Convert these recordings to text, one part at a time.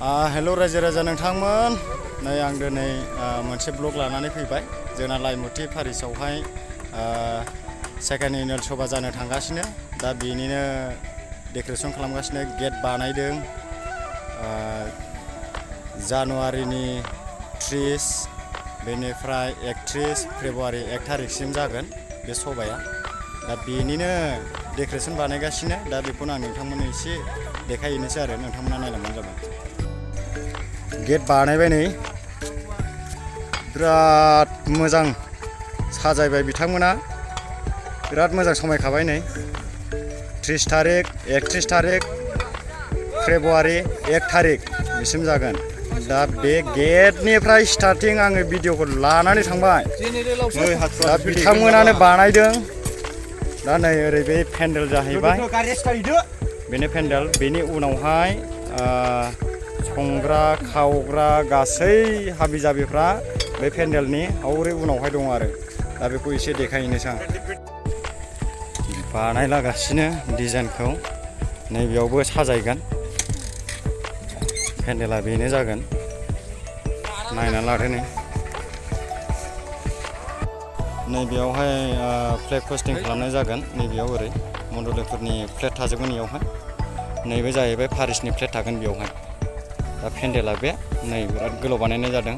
Hello रायजो राजा नोंथांमोन नै आं दिनै मोनसे ब्लग लानानै फैबाय जोंना लाइमुथि पारिसआवहाय सेकेन्ड एनुवेल सभा जानो थांगासिनो दा बेनिनो डेक'रेसन खालामगासिनो गेट बानायदों जानुवारिनि 30 बेनिफ्राय 31 फेब्रुवारि 1 थारिखसिम जागोन बे सभाया दा बेनिनो डेक'रेसन बानायगासिनो दा बेखौनो आं नोंथांमोननो एसे देखायहैनोसै आरो नोंथांमोना नायलांबानो जाबाय गेट बानायबाय नै बिराद मोजां साजायबाय बिथांमोना बिराद मोजां समायखाबाय नै 30 तारिख 31 तारिख फेब्रुवारि 1 तारिख बिसिम जागोन दा बे गेटनिफ्राय स्टार्टिं आङो भिडिअखौ लानानै थांबाय दा बिथांमोनानो बानायदों दा नै ओरै बे पेन्डेल जाहैबाय बेनो पेन्डेल बेनि उनावहाय संग्रा खावग्रा गासै हाबि जाबिफ्रा बे पेन्डेलनि हौरै उनावहाय दं आरो दा बेखौ एसे देखायनोसै आं बानायलागासिनो डिजाइनखौ नैबेयावबो साजायगोन पेन्डेला बेनो जागोन नायना लादो नैबेयावहाय फ्लेग हस्टिं खालामनाय जागोन नैबेयाव ओरै मण्डलिफोरनि फ्लेग थाजोबगोन इयावहाय नैबे जाहैबाय पारिसनि फ्लेग थागोन बेयावहाय दा पेन्डेला बे नै बिराद गोलाव बानायनाय जादों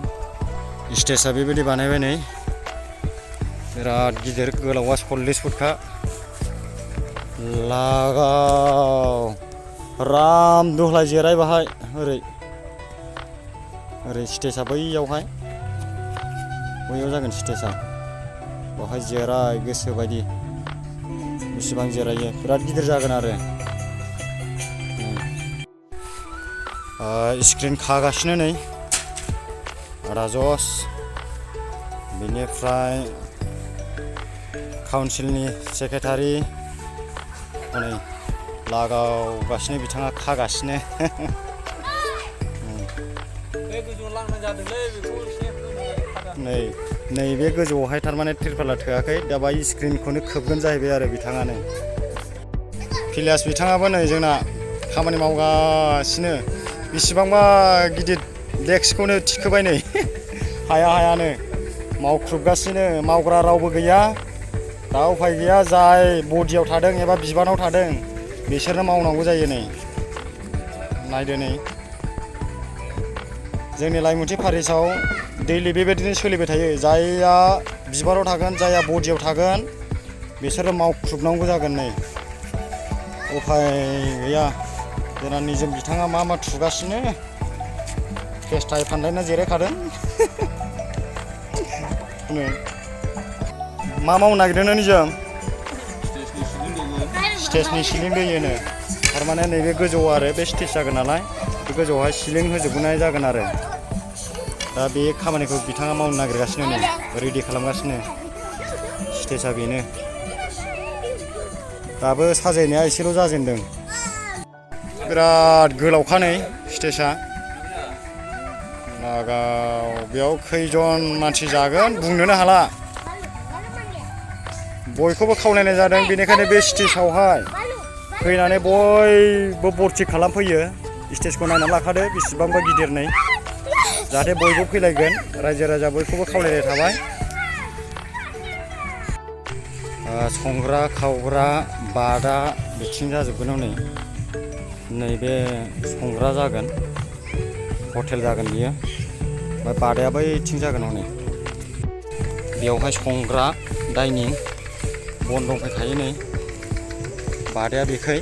स्टेजआ बेबायदि बानायबाय नै बिराद गिदिर गोलावा 40 फुटखा लागाव राम दुहलाय जिराय बाहाय ओरै स्टेजआ बैयावहाय बैयाव जागोन स्टेजआ बेवहाय जिराय गोसो बायदि बेसेबां जिरायो बिराद गिदिर जागोन आरो स्क्रिन खागासिनो नै राजस बेनिफ्राय काउन्सिलनि सेक्रेटारि हनै लागावगासिनो बिथाङा खागासिनो नैबे गोजौआवहाय थारमाने तिरपाला थोआखै दा बाय स्क्रिनखौनो खोबगोन जाहैबाय आरो बिथाङानो फिलियास बिथाङाबो नै जोंना खामानि मावगासिनो बेसेबांबा गिदिर डेस्कखौनो थिखोबाय नै हायानो मावख्रुबगासिनो मावग्रा रावबो गैया दा उफाय गैया जाय बडियाव थादों एबा बिबानाव थादों बिसोरनो मावनांगौ जायो नै नायदो नै जोंनि लाइमुथि पारिसआव दैलि बेबायदिनो सोलिबाय थायो जायहा बिबाराव थागोन जायहा बडियाव थागोन बिसोरो मावख्रुबनांगौ जागोन नै उफाय गैया जोंना निजोम बिथाङा मा थुगासिनो फेस्टाय फान्दायना जिरायखादों मा मावनो नागिरदों निजोम स्टेजनि सिलिं दैयोनो थारमाने नैबे गोजौआव आरो बे स्टेज जागोन नालाय बे गोजौआवहाय सिलिं होजोबनाय जागोन आरो दा बे खामानिखौ बिथाङा मावनो नागिरगासिनो नै रेडि खालामगासिनो स्टेजआ बेनो दाबो साजायनाया एसेल' जाजेनदों बिराद गोलावखा नै स्टेजआ लागाव बेयाव खैजन मानसि जागोन बुंनोनो हाला बयखौबो खावलायनाय जादों बेनिखायनो बे स्टेजआवहाय फैनानै बयबो भर्ति खालामफैयो स्टेजखौ नायनानै लाखादो बेसेबांबा गिदिर नै जाहाथे बयबो फैलायगोन रायजो राजा बयखौबो खावलायनाय थाबाय संग्रा खावग्रा बादा बिथिं जाजोबगोन नैबे संग्रा जागोन हटेल जागोन बियो ओमफ्राय बादाया बैथिं जागोन हनै बेयावहाय संग्रा डाइनिं बन दंफैखायो नै बादाया बेखै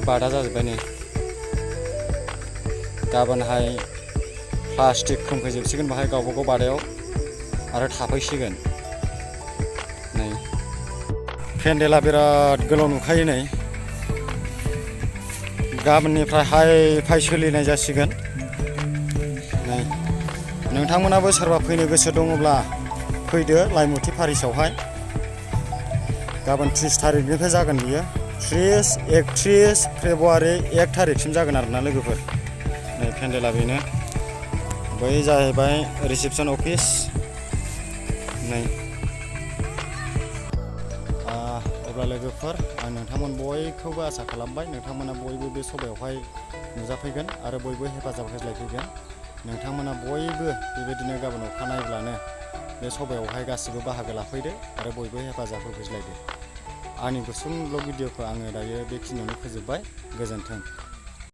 बादा जाजोब्बाय नै गाबोनहाय प्लास्टिक खोंफैजोबसिगोन बाहाय गावबागाव बादायाव आरो थाफैसिगोन नै पेन्डेला बिराद गोलाव नुखायो नै गाबोननिफ्राय हाय फाय सोलिनाय जासिगोन नै नोंथांमोनाबो सोरबा फैनो गोसो दङब्ला फैदो लाइमुथि पारिसआवहाय गाबोन 30 तारिखनिफ्राय जागोन बियो 30 31 फेब्रुवारि 1 तारिखसिम जागोन आरोना लोगोफोर नै पेन्डेला बेनो बै जाहैबाय रिसेपसन अफिस नै अब्ला लोगोफोर आं नोंथांमोन बयखौबो आसा खालामबाय नोंथांमोना बयबो बे सभायावहाय नुजाफैगोन आरो बयबो हेफाजाब होज्लायफैगोन। नोंथांमोना बयबो बेबायदिनो गाबोन अखानायब्लानो बे सभायावहाय गासिबो बाहागो लाफैदो आरो बयबो हेफाजाब होफैज्लायदो। आंनि गुसुं ब्लग भिडिअखौ आङो दायो बेखिनियावनो फोजोबबाय। गोजोन्थों।